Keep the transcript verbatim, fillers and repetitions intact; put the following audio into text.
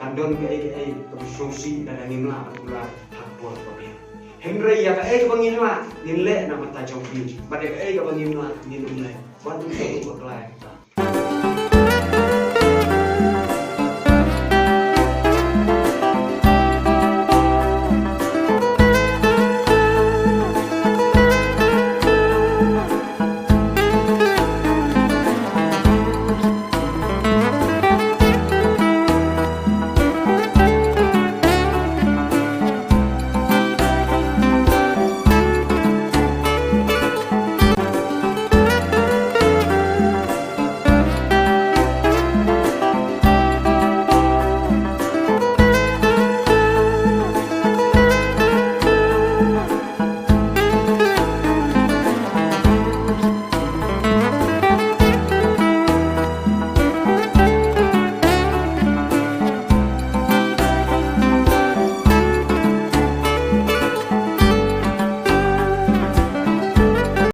Kan don kaei kaei kaba sngewsih lada ngim lah ban kular ha ka por kaba biang. Hynrei ïa kaei kaba ngin lah ngin leh na ka bynta jong phi, bad ïa kaei kaba ngim lah ngin ym leh. Wan, to ngin bakla ïa kata.